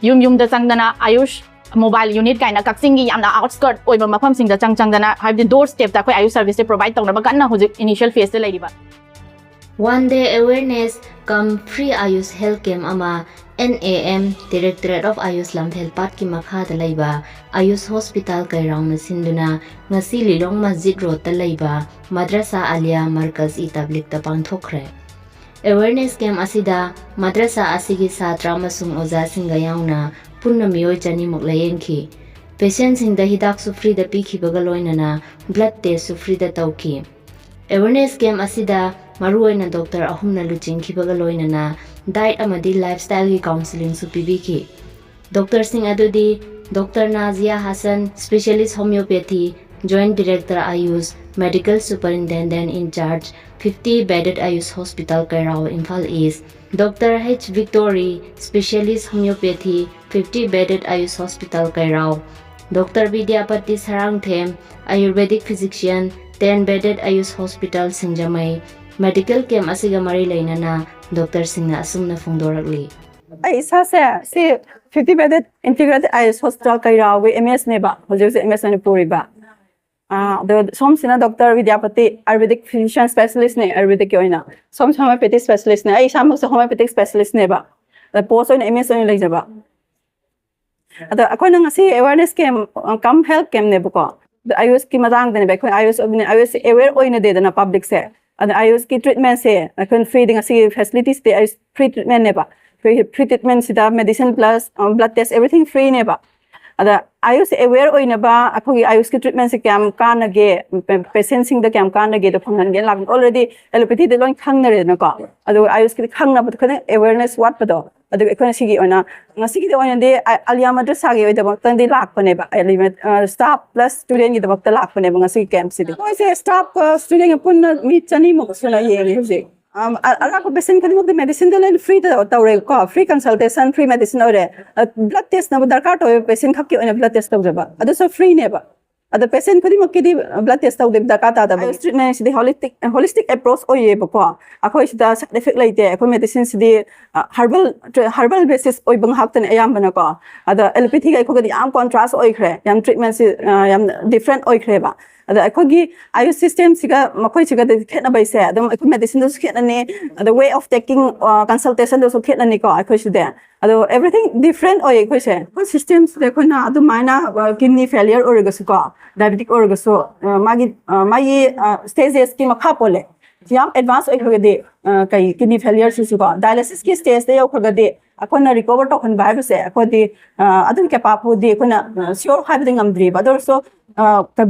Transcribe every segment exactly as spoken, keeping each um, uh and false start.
ꯌꯨꯝ ꯌꯨꯝꯗ ꯆꯪꯗꯅ ꯑꯌꯨꯁ ꯃꯣꯕꯥꯏꯜ ꯌꯨꯅꯤꯠ ꯀꯥꯏꯅ ꯀꯛꯆꯤꯡꯒꯤ ꯌꯥꯝꯅ ꯑꯥꯎꯠꯁ꯭ꯀꯔꯠ ꯑꯣꯏꯕ ꯃꯐꯝꯁꯤꯡꯗ ꯆꯪ ꯆꯪꯗꯅ, ꯍꯥꯏꯕꯗꯤ ꯗꯣꯔ ꯁ꯭ꯇꯦꯞꯇ ꯑꯩꯈꯣꯏ ꯑꯌꯨꯁ ꯁꯔꯚꯤꯁꯁꯦ ꯄ꯭ꯔꯣꯚꯥꯏꯗ ꯇꯧꯅꯕ ꯀꯟꯅ ꯍꯧꯖꯤꯛ ꯏꯅꯤꯁꯤꯌꯦꯜ ꯐꯦꯁꯇ ꯂꯩꯔꯤꯕ꯫ One day awareness cum free Ayush health camp ꯑꯃ N A M, Directorate of Ayush ꯂꯝꯐꯦꯜꯄꯥꯠꯀꯤ ꯃꯈꯥꯗ ꯂꯩꯕ ꯑꯌꯨꯁ ꯍꯣꯁꯄꯤꯇꯥꯜ ꯀꯩꯔꯥꯎꯅ ꯁꯤꯟꯗꯨꯅ ꯉꯁꯤ ꯂꯤꯂꯣꯡ ꯃꯁꯖꯤꯗ ꯔꯣꯗꯇ ꯂꯩꯕ ꯃꯗ꯭ꯔꯁꯥ ꯑꯂꯤꯌꯥ ꯃꯔꯀꯖ ꯏ ꯇꯕ꯭ꯂꯤꯛꯇ ꯄꯥꯡꯊꯣꯛꯈ꯭ꯔꯦ꯫ ꯑꯦꯋꯦꯔꯅꯦꯁ ꯀꯦꯝꯞ ꯑꯁꯤꯗ ꯃꯗ꯭ꯔꯁꯥ ꯑꯁꯤꯒꯤ ꯁꯥꯇ꯭ꯔ ꯑꯃꯁꯨꯡ ꯑꯣꯖꯥꯁꯤꯡꯒ ꯌꯥꯎꯅ ꯄꯨꯟꯅ ꯃꯤꯑꯣꯏ ꯆꯅꯤꯃꯨꯛ ꯂꯥꯌꯦꯡꯈꯤ꯫ ꯄꯦꯁꯦꯟꯁꯤꯡꯗ ꯍꯤꯗꯥꯛꯁꯨ ꯐ꯭ꯔꯤꯗ ꯄꯤꯈꯤꯕꯒ ꯂꯣꯏꯅꯅ ꯕ꯭ꯂꯗ ꯇꯦꯁꯁꯨ ꯐ꯭ꯔꯤꯗ ꯇꯧꯈꯤ꯫ ꯑꯦꯋꯦꯔꯅꯦꯁ ꯀꯦꯝꯞ ꯑꯁꯤꯗ ꯃꯔꯨꯑꯣꯏꯅ ꯗꯣꯛꯇꯔ ꯑꯍꯨꯝꯅ ꯂꯨꯆꯤꯡꯈꯤꯕꯒ ꯂꯣꯏꯅꯅ ꯗꯥꯏꯠ ꯑꯃꯗꯤ ꯂꯥꯏꯐꯁ꯭ꯇꯥꯏꯜꯒꯤ ꯀꯥꯎꯟꯁꯤꯂꯤꯡꯁꯨ ꯄꯤꯕꯤꯈꯤ꯫ ꯗꯣꯛꯇꯔꯁꯤꯡ ꯑꯗꯨꯗꯤ doctor Nazia Hasan, specialist homeopathy, Joint Director Ayush, Medical Superintendent in Charge, fifty Bedded Ayush Hospital, Kairao, Imphal East, Doctor H Victory, Specialist Homeopathy, fifty Bedded Ayush Hospital, Kairao, Doctor Vidyapati Sarangthem, Ayurvedic Physician, ten Bedded Ayush Hospital, Singjamei, Medical Camp ꯑꯁꯤꯒ ꯃꯔꯤ ꯂꯩꯅꯅ ꯗꯣꯛꯇꯔꯁꯤꯡꯅ ꯑꯁꯨꯝꯅ ꯐꯣꯡꯗꯣꯔꯛꯂꯤ꯫ ꯑꯩ ꯏꯁꯥꯁꯦ ꯁꯤ fifty Bedded Integrated Ayush Hospital ꯀꯩꯔꯥꯎꯒꯤ M ꯑꯦꯁꯅꯦꯕ, ꯍꯧꯖꯤꯛ ꯍꯧꯖꯤꯛ ꯑꯦꯝ ꯑꯦꯁ ꯑꯣꯏꯅ ꯄꯨꯔꯤꯕ꯫ ꯑꯥ, ꯑꯗꯣ ꯁꯣꯝꯁꯤꯅ ꯗꯣꯛꯇꯔ ꯕꯤꯗ꯭ꯌꯥꯄꯇꯤ, ꯑꯥꯌꯨꯔꯕꯦꯗꯤꯛ ꯐꯤꯖꯤꯁꯤꯌꯟ ꯁ꯭ꯄꯦꯁꯤꯂꯤꯁ꯭ꯠꯅꯦ, ꯑꯥꯌꯨꯔꯕꯦꯗꯤꯛꯀꯤ ꯑꯣꯏꯅ꯫ ꯁꯣꯝꯁꯤ ꯍꯣꯃꯤꯑꯣꯄꯦꯊꯤ ꯁ꯭ꯄꯦꯁꯤꯂꯤꯁ꯭ꯠꯅꯦ, ꯑꯩ ꯏꯁꯥꯃꯛꯁꯨ ꯍꯣꯃꯤꯑꯣꯄꯦꯊꯤꯛ ꯁ꯭ꯄꯦꯁꯤꯂꯤꯁ꯭ꯠꯅꯦꯕ꯫ ꯑꯗ ꯄꯣꯁ ꯑꯣꯏꯅ ꯑꯦꯝ ꯑꯦꯁ ꯑꯣꯏꯅ ꯂꯩꯖꯕ꯫ ꯑꯗ ꯑꯩꯈꯣꯏꯅ ꯉꯁꯤ ꯑꯦꯋꯦꯔꯅꯦꯁ ꯀꯦꯝꯞ ꯀꯝ ꯍꯦꯜꯊ ꯀꯦꯝꯞꯅꯦꯕꯀꯣ꯫ ꯑꯗ ꯑꯌꯨꯁꯀꯤ ꯃꯇꯥꯡꯗꯅꯦꯕ, ꯑꯩꯈꯣꯏ ꯑꯌꯨꯁ ꯑꯣꯏꯕꯅꯤ, ꯑꯌꯨꯁ ꯑꯦꯋꯦꯌꯔ ꯑꯣꯏꯅꯗꯦꯗꯅ ꯄꯕ꯭ꯂꯤꯛꯁꯦ꯫ ꯑꯗ ꯑꯌꯨꯁꯀꯤ ꯇ꯭ꯔꯤꯠꯃꯦꯟꯁꯦ ꯑꯩꯈꯣꯏꯅ ꯐ꯭ꯔꯤꯗ, ꯉꯁꯤꯒꯤ ꯐꯦꯁꯤꯂꯤꯇꯤꯁꯇꯤ ꯑꯌꯨꯁ ꯐ꯭ꯔꯤ ꯇ꯭ꯔꯤꯠꯃꯦꯟꯅꯦꯕ꯫ ꯐ꯭ꯔꯤ ꯐ꯭ꯔꯤ ꯇ꯭ꯔꯤꯠꯃꯦꯟꯁꯤꯗ medicine plus blood test, everything ꯐ꯭ꯔꯤꯅꯦꯕ꯫ ꯑꯗ ꯑꯌꯨꯁ ꯑꯦꯋꯦꯌꯔ ꯑꯣꯏꯅꯕ ꯑꯩꯈꯣꯏꯒꯤ ꯑꯌꯨꯁꯀꯤ ꯇ꯭ꯔꯤꯠꯃꯦꯟꯁꯦ ꯀꯌꯥꯝ ꯀꯥꯟꯅꯒꯦ, ꯄꯦꯁꯦꯟꯁꯤꯡꯗ ꯀꯌꯥꯝ ꯀꯥꯟꯅꯒꯦꯗꯣ ꯐꯪꯍꯟꯒꯦꯅ ꯂꯥꯛꯄꯅꯤ꯫ ꯑꯣꯜꯔꯦꯗꯤ ꯑꯦꯂꯣꯄꯦꯊꯤꯗ ꯂꯣꯏ ꯈꯪꯅꯔꯦꯗꯅꯀꯣ꯫ ꯑꯗꯨꯒ ꯑꯌꯨꯁꯀꯤꯗꯤ ꯈꯪꯅꯕꯗꯣ ꯈꯤꯇꯪ ꯑꯦꯋꯦꯌꯔꯅꯦꯁ ꯋꯥꯠꯄꯗꯣ꯫ ꯑꯗꯨꯒ ꯑꯩꯈꯣꯏꯅ ꯁꯤꯒꯤ ꯑꯣꯏꯅ, ꯉꯁꯤꯒꯤꯗꯤ ꯑꯣꯏꯅꯗꯤ ꯑ-, ꯑꯂꯤꯌꯥ ꯃꯗ꯭ꯔꯁꯥꯒꯤ ꯑꯣꯏꯗꯃꯛꯇꯗꯤ ꯂꯥꯛꯄꯅꯦꯕ, ꯑꯦꯂꯤꯃꯦ-, ꯑ, ꯁ꯭ꯇꯥꯐ ꯄ꯭ꯂꯁ ꯁ꯭ꯇꯨꯗꯦꯟꯒꯤꯗꯃꯛꯇ ꯂꯥꯛꯄꯅꯦꯕ ꯉꯁꯤꯒꯤ ꯀꯦꯝꯞꯁꯤꯗꯤ꯫ ꯃꯣꯏꯁꯦ ꯁ꯭ꯇꯥꯐꯀ ꯁ꯭ꯇꯨꯗꯦꯟꯒ ꯄꯨꯟꯅ ꯃꯤ ꯆꯅꯤꯃꯨꯛ ꯁꯨꯅ ꯌꯦꯡꯉꯦ ꯍꯧꯖꯤꯛ꯫ ꯑꯝ, ꯑ-, ꯑꯂꯥꯛꯄ ꯄꯦꯁꯦꯟ ꯈꯨꯗꯤꯡꯃꯛꯇꯤ ꯃꯦꯗꯤꯁꯤꯟꯗ ꯂꯣꯏꯅ ꯐ꯭ꯔꯤꯗ ꯇꯧꯔꯦꯀꯣ, ꯐ꯭ꯔꯤ ꯀꯟꯁꯜꯇꯦꯁꯟ, ꯐ꯭ꯔꯤ ꯃꯦꯗꯤꯁꯤꯟ ꯑꯣꯏꯔꯦ꯫ ꯑ, ꯕ꯭ꯂꯗ ꯇꯦꯁꯅꯕꯨ ꯗꯔꯀꯥꯔ ꯇꯧꯋꯦ, ꯄꯦꯁꯦꯟ ꯈꯛꯀꯤ ꯑꯣꯏꯅ ꯕ꯭ꯂꯗ ꯇꯦꯁ ꯇꯧꯖꯕ, ꯑꯗꯨꯁꯨ ꯐ꯭ꯔꯤꯅꯦꯕ꯫ ꯑꯗꯣ ꯄꯦꯁꯦꯟ ꯈꯨꯗꯤꯡꯃꯛꯀꯤꯗꯤ ꯕ꯭ꯂꯗ ꯇꯦꯁ ꯇꯧꯗꯦ, ꯗꯔꯀꯥꯔ ꯇꯥꯗꯕ꯫ ꯑꯥꯌꯨꯁ ꯇ꯭ꯔꯤꯠꯃꯦꯟꯁꯤꯗꯤ ꯍꯣꯂꯤꯁꯇꯤꯛ ꯍꯣꯂꯤꯁꯇꯤꯛ ꯑꯦꯄ꯭ꯔꯣꯆ ꯑꯣꯏꯌꯦꯕꯀꯣ꯫ ꯑꯩꯈꯣꯏ ꯁꯤꯗ ꯁꯥꯏꯗ ꯏꯐꯦꯛ ꯂꯩꯇꯦ꯫ ꯑꯩꯈꯣꯏ ꯃꯦꯗꯤꯁꯤꯟꯁꯤꯗꯤ ꯍꯔꯕꯜ ꯍꯔꯕꯜ ꯕꯦꯁꯤꯁ ꯑꯣꯏꯕ ꯉꯥꯛꯇꯅꯦ ꯑꯌꯥꯝꯕꯅꯀꯣ꯫ ꯑꯗ ꯑꯦꯂꯣꯄꯦꯊꯤꯒ ꯑꯩꯈꯣꯏꯒꯗꯤ ꯌꯥꯝ ꯀꯣꯟꯇ꯭ꯔꯥꯁ ꯑꯣꯏꯈ꯭ꯔꯦ, ꯌꯥꯝ ꯇ꯭ꯔꯤꯠꯃꯦꯟꯁꯤ ꯌꯥꯝ ꯗꯤꯐ꯭ꯔꯦꯟ ꯑꯣꯏꯈ꯭ꯔꯦꯕ꯫ ꯑꯗ ꯑꯩꯈꯣꯏꯒꯤ ꯑꯥꯌꯨꯁ ꯁꯤꯁꯇꯦꯝꯁꯤꯒ ꯃꯈꯣꯏꯁꯤꯒꯗꯤ ꯈꯦꯠꯅꯕꯩꯁꯦ ꯑꯗꯨꯝ ꯑꯩꯈꯣꯏ ꯃꯦꯗꯤꯁꯤꯟꯗꯁꯨ ꯈꯦꯠꯅꯅꯤ, ꯑꯗ ꯋꯦ ꯑꯣꯐ ꯇꯦꯀꯤꯡ ꯀꯟꯁꯜꯇꯦꯁꯟꯗꯁꯨ ꯈꯦꯠꯅꯅꯤ ꯀꯣ꯫ ꯑꯩꯈꯣꯏ ꯁꯤꯗꯤ ꯑꯗꯣ ꯑꯦꯚ꯭ꯔꯤꯊꯤꯡ ꯗꯤꯐ꯭ꯔꯦꯟ ꯑꯣꯏꯌꯦ ꯑꯩꯈꯣꯏꯁꯦ꯫ ꯑꯩꯈꯣꯏ ꯁꯤꯁꯇꯦꯝꯁꯤꯗ ꯑꯩꯈꯣꯏꯅ ꯑꯗꯨꯃꯥꯏꯅ ꯀꯤꯗꯅꯤ ꯐꯦꯂꯤꯌꯔ ꯑꯣꯏꯔꯒꯁꯨꯀꯣ, ꯗꯥꯏꯕꯦꯇꯤꯛ ꯑꯣꯏꯔꯒꯁꯨ, ꯑ, ꯃꯥꯒꯤ ꯑ, ꯃꯥꯒꯤ ꯁ꯭ꯇꯦꯖꯦꯁꯀꯤ ꯃꯈꯥ ꯄꯣꯜꯂꯦ꯫ ꯌꯥꯝ ꯑꯦꯗꯚꯥꯟꯁ ꯑꯣꯏꯈ꯭ꯔꯒꯗꯤ ꯑ, ꯀꯩ ꯀꯤꯗꯅꯤ ꯐꯦꯂꯤꯌꯔꯁꯤꯁꯨꯀꯣ, ꯗꯥꯏꯂꯥꯏꯁꯤꯁꯀꯤ ꯁ꯭ꯇꯦꯖꯇ ꯌꯧꯈ꯭ꯔꯒꯗꯤ ꯑꯩꯈꯣꯏꯅ ꯔꯤꯀꯣꯚꯔ ꯇꯧꯍꯟꯕ ꯍꯥꯏꯕꯁꯦ ꯑꯩꯈꯣꯏꯗꯤ ꯑ, ꯑꯗꯨꯒꯤ ꯀꯦꯄꯥꯕꯨꯗꯤ ꯑꯩꯈꯣꯏꯅ ꯁꯤꯌꯣꯔ ꯍꯥꯏꯕꯗꯤ ꯉꯝꯗ꯭ꯔꯤꯕ꯫ ꯑꯗꯨ ꯑꯣꯏꯔꯁꯨ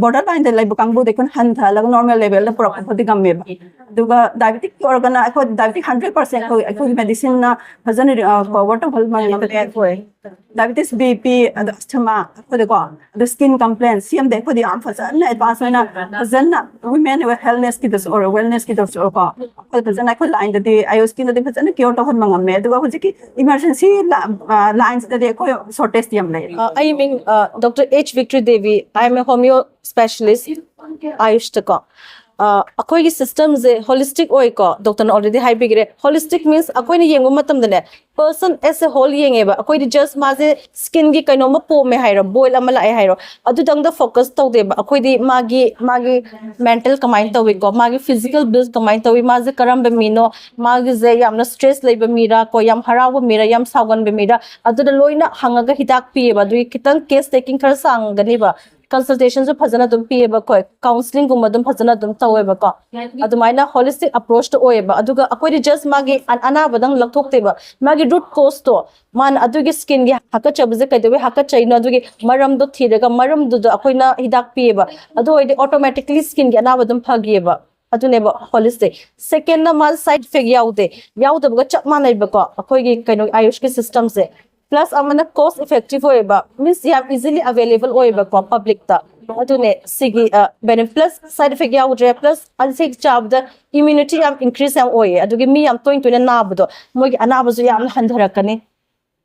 ꯕꯣꯔꯗꯔ ꯂꯥꯏꯟꯗ ꯂꯩꯕ ꯀꯥꯡꯕꯨꯗꯤ ꯑꯩꯈꯣꯏꯅ ꯍꯟꯊꯍꯜꯂꯒ ꯅꯣꯔꯃꯦꯜ ꯂꯦꯚꯦꯜꯗ ꯄꯨꯔꯛꯄ ꯐꯥꯎꯗꯤ ꯉꯝꯃꯦꯕ꯫ ꯑꯗꯨꯒ ꯗꯥꯏꯕꯦꯇꯤꯛꯀꯤ ꯑꯣꯏꯔꯒꯅ ꯑꯩꯈꯣꯏ ꯗꯥꯏꯕꯦꯇꯤꯛ ꯍꯟꯗ꯭ꯔꯦꯠ ꯄꯔꯁꯦꯟ ꯑꯩꯈꯣꯏ ꯑꯩꯈꯣꯏꯒꯤ ꯃꯦꯗꯤꯁꯤꯟꯅ ꯐꯖꯅ ꯀꯣꯚꯔ ꯇꯧꯍꯟꯕ ꯉꯝꯃꯦ꯫ ꯗꯥꯏꯕꯦꯇꯤꯁ, ꯕꯤ ꯄꯤ, ꯑꯗ ꯑꯁꯊꯃꯥ, ꯑꯩꯈꯣꯏꯗꯀꯣ, ꯑꯗꯨ ꯁ꯭ꯀꯤꯟ ꯀꯝꯄ꯭ꯂꯦꯟ, ꯁꯤ ꯑꯃꯗꯤ ꯑꯩꯈꯣꯏꯗꯤ ꯌꯥꯝ ꯐꯖꯅ ꯑꯦꯗꯚꯥꯟꯁ ꯑꯣꯏꯅ ꯐꯖꯅ ꯋꯤꯃꯦꯟ ꯍꯦꯜꯅꯦꯁꯀꯤꯗꯁꯨ ꯑꯣꯏꯔꯣ, ꯋꯦꯜꯅꯦꯁꯀꯤꯗꯁꯨ ꯀꯣ, ꯑꯩꯈꯣꯏ ꯐꯖꯅ ꯑꯩꯈꯣꯏ ꯂꯥꯏꯟꯗꯗꯤ ꯑꯥꯌꯨꯁꯀꯤꯅꯗꯤ ꯐꯖꯅ ꯀ꯭ꯌꯣꯔ ꯇꯧꯍꯟꯕ ꯉꯝꯃꯦ꯫ ꯑꯗꯨꯒ ꯍꯧꯖꯤꯛꯀꯤ ꯏꯃꯥꯔꯖꯦꯟꯁꯤ ꯂꯥꯏꯟꯁꯤꯗꯗꯤ ꯑꯩꯈꯣꯏ ꯁꯣꯔꯇꯦꯖ ꯌꯥꯝ ꯂꯩ꯫ ꯑ, ꯑꯩ ꯃꯤꯡ ꯗꯣꯛꯇꯔ ꯑꯩꯆ ꯕꯤꯛꯇ꯭ꯔꯤ Devi, I am a homeopathy specialist, ꯑꯥꯌꯨꯁꯇꯀꯣ꯫ ꯑ, ꯑꯩꯈꯣꯏꯒꯤ ꯁꯤꯁꯇꯦꯝꯁꯦ ꯍꯣꯂꯤꯁꯇꯤꯛ ꯑꯣꯏꯀꯣ, ꯗꯣꯛꯇꯔꯅ ꯑꯣꯜꯔꯦꯗꯤ ꯍꯥꯏꯕꯤꯈ꯭ꯔꯦ꯫ ꯍꯣꯂꯤꯁꯇꯤꯛ ꯃꯤꯟꯁ ꯑꯩꯈꯣꯏꯅ ꯌꯦꯡꯕ ꯃꯇꯝꯗꯅꯦ, ꯄꯔꯁꯟ ꯑꯦꯁ ꯑꯦ ꯍꯣꯜ ꯌꯦꯡꯉꯦꯕ꯫ ꯑꯩꯈꯣꯏꯗꯤ ꯖꯁ ꯃꯥꯁꯦ ꯁ꯭ꯀꯤꯟꯒꯤ ꯀꯩꯅꯣꯝꯃ ꯄꯣꯝꯃꯦ ꯍꯥꯏꯔꯣ, ꯕꯣꯏꯜ ꯑꯃ ꯂꯥꯛꯑꯦ ꯍꯥꯏꯔꯣ, ꯑꯗꯨꯗꯪꯗ ꯐꯣꯀꯁ ꯇꯧꯗꯦꯕ꯫ ꯑꯩꯈꯣꯏꯗꯤ ꯃꯥꯒꯤ ꯃꯥꯒꯤ ꯃꯦꯟꯇꯦꯜ ꯀꯃꯥꯏꯅ ꯇꯧꯏꯀꯣ, ꯃꯥꯒꯤ ꯐꯤꯖꯤꯀꯦꯜ ꯕꯤꯜ ꯀꯃꯥꯏꯅ ꯇꯧꯏ, ꯃꯥꯁꯦ ꯀꯔꯝꯕ ꯃꯤꯅꯣ, ꯃꯥꯒꯤꯁꯦ ꯌꯥꯝꯅ ꯁ꯭ꯇ꯭ꯔꯦꯁ ꯂꯩꯕ ꯃꯤꯔꯥ ꯀꯣ, ꯌꯥꯝ ꯍꯔꯥꯎꯕ ꯃꯤꯔꯥ, ꯌꯥꯝ ꯁꯥꯎꯒꯟꯕ ꯃꯤꯔꯥ, ꯑꯗꯨꯗ ꯂꯣꯏꯅ ꯍꯪꯉꯒ ꯍꯤꯗꯥꯛ ꯄꯤꯌꯦꯕ꯫ ꯑꯗꯨꯒꯤ ꯈꯤꯇꯪ ꯀꯦꯁ ꯇꯦꯀꯤꯡ ꯈꯔ ꯆꯪꯒꯅꯤꯕ꯫ ꯀꯟꯁꯜꯇꯦꯁꯟꯁꯨ ꯐꯖꯅ ꯑꯗꯨꯝ ꯄꯤꯌꯦꯕ ꯑꯩꯈꯣꯏ, ꯀꯥꯎꯟꯁꯤꯂꯤꯡꯒꯨꯝꯕ ꯑꯗꯨꯝ ꯐꯖꯅ ꯑꯗꯨꯝ ꯇꯧꯋꯦꯕꯀꯣ꯫ ꯑꯗꯨꯃꯥꯏꯅ ꯍꯣꯂꯤꯁꯇꯤꯛ ꯑꯦꯄ꯭ꯔꯣꯆꯇ ꯑꯣꯏꯌꯦꯕ꯫ ꯑꯗꯨꯒ ꯑꯩꯈꯣꯏꯗꯤ ꯖꯁ ꯃꯥꯒꯤ ꯑꯅꯥꯕꯗꯪ ꯂꯧꯊꯣꯛꯇꯦꯕ, ꯃꯥꯒꯤ ꯔꯨꯠ ꯀꯣꯁꯇꯣ, ꯃꯥꯅ ꯑꯗꯨꯒꯤ ꯁ꯭ꯀꯤꯟꯒꯤ ꯍꯥꯀꯠꯆꯕꯁꯦ ꯀꯩꯗꯧꯕꯩ ꯍꯥꯀꯠꯆꯩꯅꯣ, ꯑꯗꯨꯒꯤ ꯃꯔꯝꯗꯣ ꯊꯤꯔꯒ ꯃꯔꯝꯗꯨꯗ ꯑꯩꯈꯣꯏꯅ ꯍꯤꯗꯥꯛ ꯄꯤꯌꯦꯕ꯫ ꯑꯗꯨ ꯑꯣꯏꯔꯗꯤ ꯑꯣꯇꯣꯃꯦꯇꯤꯛꯂꯤ ꯁ꯭ꯀꯤꯟꯒꯤ ꯑꯅꯥꯕ ꯑꯗꯨꯝ ꯐꯈꯤꯑꯕ꯫ ꯑꯗꯨꯅꯦꯕ ꯍꯣꯂꯤꯁꯇꯤꯛ꯫ ꯁꯦꯀꯦꯟꯗ, ꯃꯥ ꯁꯥꯏꯗ ꯏꯐꯦꯛ ꯌꯥꯎꯗꯦ꯫ ꯌꯥꯎꯗꯕꯒ ꯆꯞ ꯃꯥꯟꯅꯩꯕꯀꯣ ꯑꯩꯈꯣꯏꯒꯤ ꯀꯩꯅꯣ ꯑꯥꯌꯨꯁꯀꯤ ꯁꯤꯁꯇꯦꯝꯁꯦ꯫ ꯄ꯭ꯂꯁ ꯑꯃꯅ ꯀꯣꯁ ꯏꯐꯦꯛꯇꯤꯚ ꯑꯣꯏꯌꯦꯕ, ꯃꯤꯟꯁ ꯌꯥꯝ ꯏꯖꯤꯂꯤ ꯑꯦꯚꯦꯂꯦꯕꯜ ꯑꯣꯏꯌꯦꯕꯀꯣ ꯄꯕ꯭ꯂꯤꯛꯇ꯫ ꯑꯗꯨꯅꯦ ꯁꯤꯒꯤ ꯕꯦꯅꯤꯐꯤꯠ꯫ ꯄ꯭ꯂꯁ ꯁꯥꯏꯗ ꯏꯐꯦꯛ ꯌꯥꯎꯗ꯭ꯔꯦ, ꯄ꯭ꯂꯁ ꯑꯁꯤ ꯆꯥꯕꯗ ꯏꯝꯌꯨꯅꯤꯇꯤ ꯌꯥꯝ ꯏꯟꯀ꯭ꯔꯤꯖ ꯌꯥꯝ ꯑꯣꯏꯌꯦ꯫ ꯑꯗꯨꯒꯤ ꯃꯤ ꯌꯥꯝ ꯇꯣꯏꯅ ꯇꯣꯏꯅ ꯅꯥꯕꯗꯣ, ꯃꯣꯏꯒꯤ ꯑꯅꯥꯕꯁꯨ ꯌꯥꯝꯅ ꯍꯟꯊꯔꯛꯀꯅꯤ꯫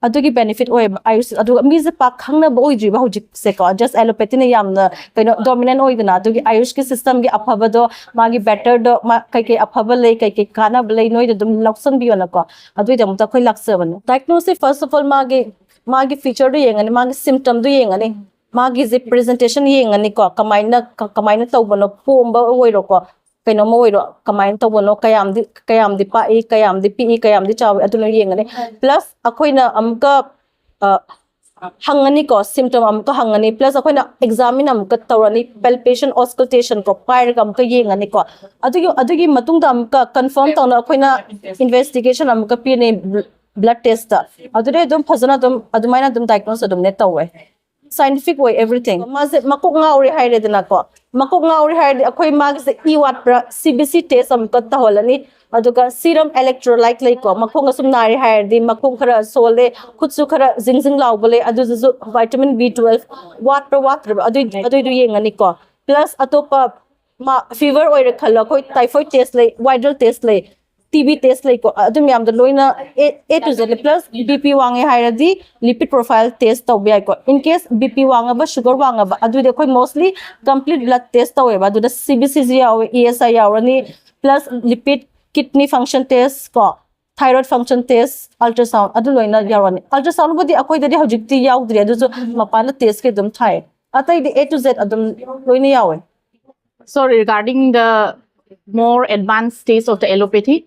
ꯑꯗꯨꯒꯤ ꯕꯦꯅꯤꯐꯤꯠ ꯑꯣꯏꯌꯦꯕ ꯑꯌꯨꯁ꯫ ꯑꯗꯨꯒ ꯃꯤꯁꯦ ꯄꯥꯛ ꯈꯪꯅꯕ ꯑꯣꯏꯗ꯭ꯔꯤꯕ ꯍꯧꯖꯤꯛꯁꯦꯀꯣ, ꯖꯁ ꯑꯦꯂꯣꯄꯦꯊꯤꯅ ꯌꯥꯝꯅ ꯀꯩꯅꯣ ꯗꯣꯃꯤꯅꯦꯟ ꯑꯣꯏꯗꯅ꯫ ꯑꯗꯨꯒꯤ ꯑꯌꯨꯁꯀꯤ ꯁꯤꯁꯇꯝꯒꯤ ꯑꯐꯕꯗꯣ, ꯃꯥꯒꯤ ꯕꯦꯇꯔꯗꯣ, ꯃꯥ ꯀꯩꯀꯩ ꯑꯐꯕ ꯂꯩ, ꯀꯩꯀꯩ ꯀꯥꯟꯅꯕ ꯂꯩ, ꯅꯣꯏꯗ ꯑꯗꯨꯝ ꯂꯧꯁꯟꯕꯤꯌꯣꯅꯀꯣ꯫ ꯑꯗꯨꯒꯤꯗꯃꯛꯇ ꯑꯩꯈꯣꯏ ꯂꯥꯛꯆꯕꯅꯦ꯫ ꯗꯥꯏꯒꯅꯣꯁꯤꯁ ꯐꯥꯔꯁ ꯑꯣꯐ ꯑꯣꯜ ꯃꯥꯒꯤ ꯃꯥꯒꯤ ꯐꯤꯆꯔꯗꯣ ꯌꯦꯡꯉꯅꯤ, ꯃꯥꯒꯤ ꯁꯤꯝꯇꯝꯗꯣ ꯌꯦꯡꯉꯅꯤ, ꯃꯥꯒꯤꯁꯦ ꯄ꯭ꯔꯖꯦꯟꯇꯦꯁꯟ ꯌꯦꯡꯉꯅꯤꯀꯣ, ꯀꯃꯥꯏꯅ ꯀ- ꯀꯃꯥꯏꯅ ꯇꯧꯕꯅꯣ, ꯄꯣꯝꯕ ꯑꯣꯏꯔꯣꯀꯣ, ꯀꯩꯅꯣꯝꯃ ꯑꯣꯏꯔꯣ, ꯀꯃꯥꯏꯅ ꯇꯧꯕꯅꯣ, ꯀꯌꯥꯝꯗꯤ ꯀꯌꯥꯝꯗꯤ ꯄꯥꯛꯏ, ꯀꯌꯥꯝꯗꯤ ꯄꯤꯛꯏ, ꯀꯌꯥꯝꯗꯤ ꯆꯥꯎꯏ, ꯑꯗꯨꯅ ꯌꯦꯡꯉꯅꯤ꯫ ꯄ꯭ꯂꯁ ꯑꯩꯈꯣꯏꯅ ꯑꯃꯨꯛꯀ ꯑ, ꯍꯪꯉꯅꯤꯀꯣ, ꯁꯤꯝꯇꯝ ꯑꯃꯨꯛꯀ ꯍꯪꯉꯅꯤ, ꯄ꯭ꯂꯁ ꯑꯩꯈꯣꯏꯅ ꯑꯦꯛꯖꯥꯃꯤꯟ ꯑꯃꯨꯛꯀ ꯇꯧꯔꯅꯤ, ꯄꯦꯜꯄꯦꯁꯟ, ꯑꯣꯁꯀꯜꯇꯦꯁꯟ ꯀꯣ ꯄꯥꯏꯔꯒ ꯑꯃꯨꯛꯀ ꯌꯦꯡꯉꯅꯤꯀꯣ꯫ ꯑꯗꯨꯒꯤ ꯑꯗꯨꯒꯤ ꯃꯇꯨꯡꯗ ꯑꯃꯨꯛꯀ ꯀꯟꯐꯥꯔꯝ ꯇꯧꯅ ꯑꯩꯈꯣꯏꯅ ꯏꯟꯚꯦꯁꯇꯤꯒꯦꯁꯟ ꯑꯃꯨꯛꯀ ꯄꯤꯅꯤ, ꯕ꯭ꯂꯗ ꯇꯦꯁꯇ꯫ ꯑꯗꯨꯗꯩ ꯑꯗꯨꯝ ꯐꯖꯅ ꯑꯗꯨꯝ ꯑꯗꯨꯃꯥꯏꯅ ꯑꯗꯨꯝ ꯗꯥꯏꯒꯅꯣꯁ ꯑꯗꯨꯝꯅꯦ ꯇꯧꯋꯦ꯫ ꯁꯥꯏꯟꯇꯤꯐꯤꯛ ꯑꯣꯏ ꯑꯦꯚ꯭ꯔꯤꯊꯤꯡ꯫ ꯃꯥꯁꯦ ꯃꯀꯣꯛ ꯉꯥꯎꯔꯦ ꯍꯥꯏꯔꯦꯗꯅꯀꯣ, ꯃꯀꯣꯛ ꯉꯥꯎꯔꯦ ꯍꯥꯏꯔꯗꯤ ꯑꯩꯈꯣꯏ ꯃꯥꯒꯤꯁꯦ E ꯋꯥꯠꯄ꯭ꯔꯥ, C B C test ꯑꯃꯨꯛꯀ ꯇꯧꯍꯜꯂꯅꯤ꯫ ꯑꯗꯨꯒ ꯁꯤꯔꯝ ꯏꯂꯦꯛꯇ꯭ꯔꯣꯂꯥꯏꯠ ꯂꯩꯀꯣ, ꯃꯈꯣꯡ ꯑꯁꯨꯝ ꯅꯥꯔꯦ ꯍꯥꯏꯔꯗꯤ, ꯃꯈꯣꯡ ꯈꯔ ꯁꯣꯜꯂꯦ, ꯈꯨꯠꯁꯨ ꯈꯔ ꯖꯤꯡ ꯖꯤꯡ ꯂꯥꯎꯕ ꯂꯩ, ꯑꯗꯨꯗꯨꯁꯨ ꯚꯥꯏꯇꯥꯃꯤꯟ ꯕꯤ ꯇꯨꯋꯦꯜꯐ ꯋꯥꯠꯄ꯭ꯔꯥ ꯋꯥꯠꯇ꯭ꯔꯕ ꯑꯗꯨꯏ ꯑꯗꯨꯏꯗꯨ ꯌꯦꯡꯉꯅꯤꯀꯣ꯫ ꯄ꯭ꯂꯁ ꯑꯇꯣꯞꯄ ꯃꯥ ꯐꯤꯚꯔ ꯑꯣꯏꯔꯦ ꯈꯜꯂꯣ, ꯑꯩꯈꯣꯏ ꯇꯥꯏꯐꯣꯏꯗ ꯇꯦꯁ ꯂꯩ, ꯋꯥꯏꯗ꯭ꯔꯦꯜ ꯇꯦꯁ ꯂꯩ, ꯇꯤ ꯕꯤ ꯇꯦꯁ ꯂꯩꯀꯣ, ꯑꯗꯨ ꯃꯌꯥꯝꯗꯣ ꯂꯣꯏꯅ A A to Z. Plus B P ꯋꯥꯡꯉꯦ ꯍꯥꯏꯔꯗꯤ ꯂꯤꯄꯤꯗ ꯄ꯭ꯔꯣꯐꯥꯏꯜ ꯇꯦꯁ ꯇꯧꯕ ꯌꯥꯏꯀꯣ꯫ ꯏꯟ ꯀꯦꯁ ꯕꯤ ꯄꯤ ꯋꯥꯡꯉꯕ, ꯁꯨꯒꯔ ꯋꯥꯡꯉꯕ, ꯑꯗꯨꯗꯤ ꯑꯩꯈꯣꯏ ꯃꯣꯁꯂꯤ ꯀꯝꯄ꯭ꯂꯤꯠ ꯕ꯭ꯂꯗ ꯇꯦꯁ ꯇꯧꯋꯦꯕ꯫ ꯑꯗꯨꯗ ꯁꯤ ꯕꯤ ꯁꯤ ꯖꯤ ꯌꯥꯎꯋꯦ, ꯏ ꯑꯦꯁ ꯑꯥꯏ ꯌꯥꯎꯔꯅꯤ, ꯄ꯭ꯂꯁ ꯂꯤꯄꯤꯗ, ꯀꯤꯗꯅꯤ ꯐꯪꯁꯟ ꯇꯦꯁ ꯀꯣ, ꯊꯥꯏꯔꯣꯏꯗ ꯐꯪꯁꯟ ꯇꯦꯁ, ꯑꯜꯇ꯭ꯔꯥꯁꯥꯎꯟ, ꯑꯗꯨ ꯂꯣꯏꯅ ꯌꯥꯎꯔꯅꯤ꯫ ꯑꯜꯇ꯭ꯔꯥꯁꯥꯎꯟꯕꯨꯗꯤ ꯑꯩꯈꯣꯏꯗꯗꯤ ꯍꯧꯖꯤꯛꯇꯤ ꯌꯥꯎꯗ꯭ꯔꯦ, ꯑꯗꯨꯁꯨ ꯃꯄꯥꯟꯗ ꯇꯦꯁꯀꯤ ꯑꯗꯨꯝ ꯊꯥꯏ꯫ ꯑꯇꯩꯗꯤ ꯑꯦ ꯇꯨ ꯖꯦꯗ ꯑꯗꯨꯝ ꯂꯣꯏꯅ ꯌꯥꯎꯋꯦ꯫ So regarding the more advanced stage of the allopathy,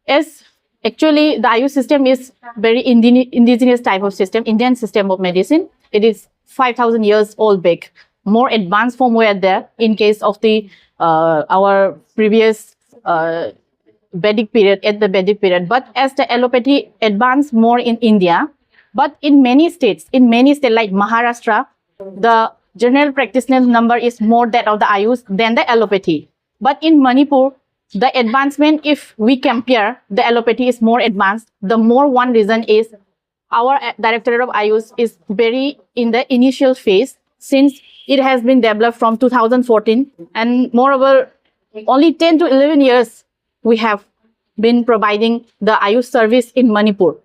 as actually the Ayush system is very indi- indigenous type of system, Indian system of medicine. It is five thousand years old back. More advanced form were there in case of the uh, our previous uh, Vedic period, at the Vedic period. But as the allopathy advanced more in India, but in many states, in many states like Maharashtra, the general practitioner number is more that of the Ayush than the allopathy. But in Manipur, the advancement, if we compare, the allopathy is more advanced. The more one reason is our uh, Directorate of Ayush is very in the initial phase, since it has been developed from two thousand fourteen, and moreover, only ten to eleven years we have been providing the Ayush service in Manipur.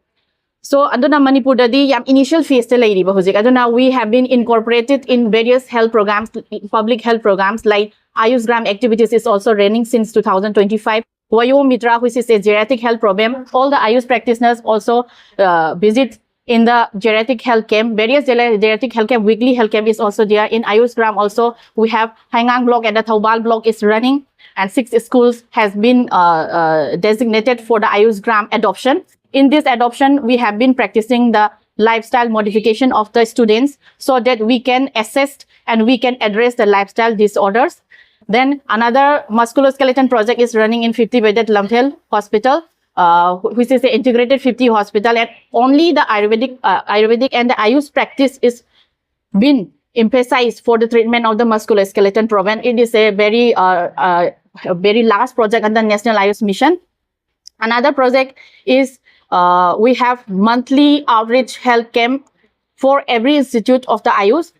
So ꯑꯗꯨꯅ ꯃꯅꯤꯄꯨꯔꯗꯗꯤ ꯌꯥꯝ initial phase ꯇ ꯂꯩꯔꯤꯕ ꯍꯧꯖꯤꯛ꯫ ꯑꯗꯨꯅ we have been incorporated in various health programs, public health programs like Ayush Gram activities is also running since two thousand twenty-five. Vayo Mitra, which is a geriatric health program. All the Ayush practitioners also uh, visit in the geriatric health camp. Various geri- geriatric health camp, weekly health camp is also there. In Ayush Gram also, we have Haigang block and the Thoubal block is running, and six schools has been uh, uh, designated for the Ayush Gram adoption. In this adoption, we have been practicing the lifestyle modification of the students so that we can assess and we can address the lifestyle disorders. Then another musculoskeleton project is running in fifty bedded Lamphel Hospital, uh, wh- which is an integrated fifty hospital, and only the Ayurvedic, uh, Ayurvedic and the Ayush practice is been emphasized for the treatment of the musculoskeletal problem. It is a very, uh, uh, a very large project under National Ayush Mission. Another project is uh, we have monthly outreach health camp for every institute of the Ayush.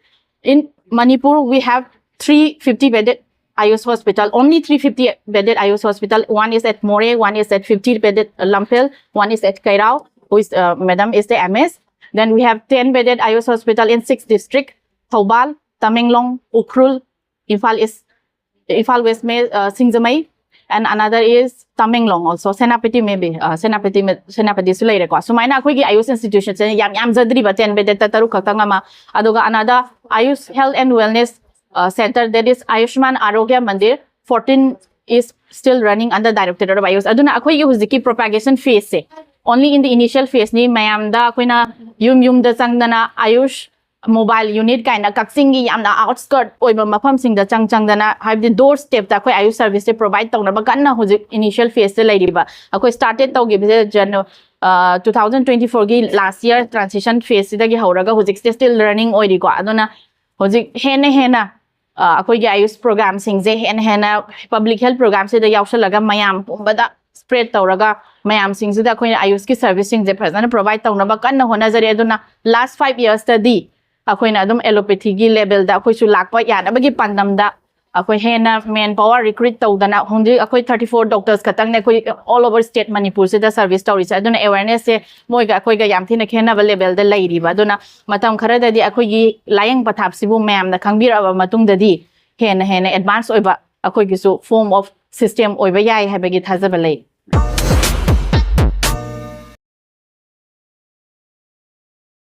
In Manipur, we have three fifty bedded Ayush hospital, only three fifty bedded Ayush hospital. One is at Moreh, one is at fifty bedded Lamphel, one is at Kairao, who is uh, madam is the M S. Then we have ten bedded Ayush hospital in six district: Thoubal, Tamenglong, Ukhrul, Imphal East, Imphal West, uh, Singjamei, and another is Tamenglong also, Senapati maybe, uh, Senapati, Senapati ꯁꯨ ꯂꯩꯔꯦꯀꯣ꯫ ꯁꯨꯃꯥꯏꯅ ꯑꯩꯈꯣꯏꯒꯤ Ayush institution ꯁꯦ ꯌꯥꯝ ꯌꯥꯝꯖꯗ꯭ꯔꯤꯕ, ten bedded ꯇ ꯇꯔꯨꯛ ꯈꯛꯇꯪ ꯑꯃ꯫ ꯑꯗꯨꯒ another Ayush Health and Wellness uh, center, that is Ayushman Arogya Mandir, fourteen is still running under Directorate of Ayush. ꯑꯗꯨꯅ ꯑꯩꯈꯣꯏꯒꯤ ꯍꯧꯖꯤꯛꯀꯤ propagation phase say only in the initial phase ꯅꯤ꯫ ꯃꯌꯥꯝꯗ ꯑꯩꯈꯣꯏꯅ ꯌꯨꯝ ꯌꯨꯝꯗ ꯆꯪꯗꯅ Ayush mobile unit ꯀꯥꯏꯅ ꯀꯛꯆꯤꯡꯒꯤ ꯌꯥꯝꯅ outskirt ꯑꯣꯏꯕ ꯃꯐꯝꯁꯤꯡꯗ ꯆꯪ ꯆꯪꯗꯅ, ꯍꯥꯏꯕꯗꯤ door step ꯇ ꯑꯩꯈꯣꯏ Ayush service ꯁꯦ provide ꯇꯧꯅꯕ ꯀꯟꯅ ꯍꯧꯖꯤꯛ initial phase ꯁꯦ ꯂꯩꯔꯤꯕ꯫ ꯑꯩꯈꯣꯏ started ꯇꯧꯈꯤꯕꯁꯦ Janu- uh, two thousand twenty four ꯒꯤ last year transition phase ꯁꯤꯗꯒꯤ ꯍꯧꯔꯒ ꯍꯧꯖꯤꯛꯁꯦ still running ꯑꯣꯏꯔꯤꯀꯣ꯫ ꯑꯗꯨꯅ ꯍꯧꯖꯤꯛ ꯍꯦꯟꯅ ꯍꯦꯟꯅ ꯑ, ꯑꯩꯈꯣꯏꯒꯤ Ayush program ꯁꯤꯡꯁꯦ ꯍꯦꯟꯅ ꯍꯦꯟꯅ public health program ꯁꯤꯗ ꯌꯥꯎꯁꯜꯂꯒ ꯃꯌꯥꯝ ꯄꯨꯝꯕꯗ spread ꯇꯧꯔꯒ ꯃꯌꯥꯝꯁꯤꯡꯁꯤꯗ ꯑꯩꯈꯣꯏꯅ Ayush ꯀꯤ service ꯁꯤꯡꯁꯦ ꯐꯖꯅ provide ꯇꯧꯅꯕ ꯀꯟꯅ ꯍꯣꯠꯅꯖꯔꯤ꯫ ꯑꯗꯨꯅ last five years ꯇꯗꯤ ꯑꯩꯈꯣꯏꯅ ꯑꯗꯨꯝ allopathy ꯒꯤ level ꯗ ꯑꯩꯈꯣꯏꯁꯨ ꯂꯥꯛꯄ ꯌꯥꯅꯕꯒꯤ ꯄꯥꯟꯗꯝꯗ ꯑꯩꯈꯣꯏ ꯍꯦꯟꯅ ꯃꯦꯟ ꯄꯥꯋꯔ ꯔꯤꯀ꯭ꯔꯨꯏꯠ ꯇꯧꯗꯅ, ꯍꯧꯖꯤꯛ ꯑꯩꯈꯣꯏ ꯊꯥꯔꯇꯤ ꯐꯣꯔ ꯗꯣꯛꯇꯔꯁ ꯈꯛꯇꯪꯅꯦ ꯑꯩꯈꯣꯏ ꯑꯣꯜ ꯑꯣꯚꯔ ꯁ꯭ꯇꯦꯠ ꯃꯅꯤꯄꯨꯔꯁꯤꯗ ꯁꯔꯚꯤꯁ ꯇꯧꯔꯤꯁꯦ꯫ ꯑꯗꯨꯅ ꯑꯦꯋꯦꯔꯅꯦꯁꯁꯦ ꯃꯣꯏꯒ ꯑꯩꯈꯣꯏꯒ ꯌꯥꯝ ꯊꯤꯅ ꯈꯦꯠꯅꯕ ꯂꯦꯚꯦꯜꯗ ꯂꯩꯔꯤꯕ꯫ ꯑꯗꯨꯅ ꯃꯇꯝ ꯈꯔꯗꯗꯤ ꯑꯩꯈꯣꯏꯒꯤ ꯂꯥꯌꯦꯡ ꯄꯊꯥꯞꯁꯤꯕꯨ ꯃꯌꯥꯝꯅ ꯈꯪꯕꯤꯔꯛꯑꯕ ꯃꯇꯨꯡꯗꯗꯤ ꯍꯦꯟꯅ ꯍꯦꯟꯅ ꯑꯦꯗꯚꯥꯟꯁ ꯑꯣꯏꯕ ꯑꯩꯈꯣꯏꯒꯤꯁꯨ ꯐꯣꯔꯝ ꯑꯣꯐ ꯁꯤꯁꯇꯦꯝ ꯑꯣꯏꯕ ꯌꯥꯏ ꯍꯥꯏꯕꯒꯤ ꯊꯥꯖꯕ ꯂꯩ꯫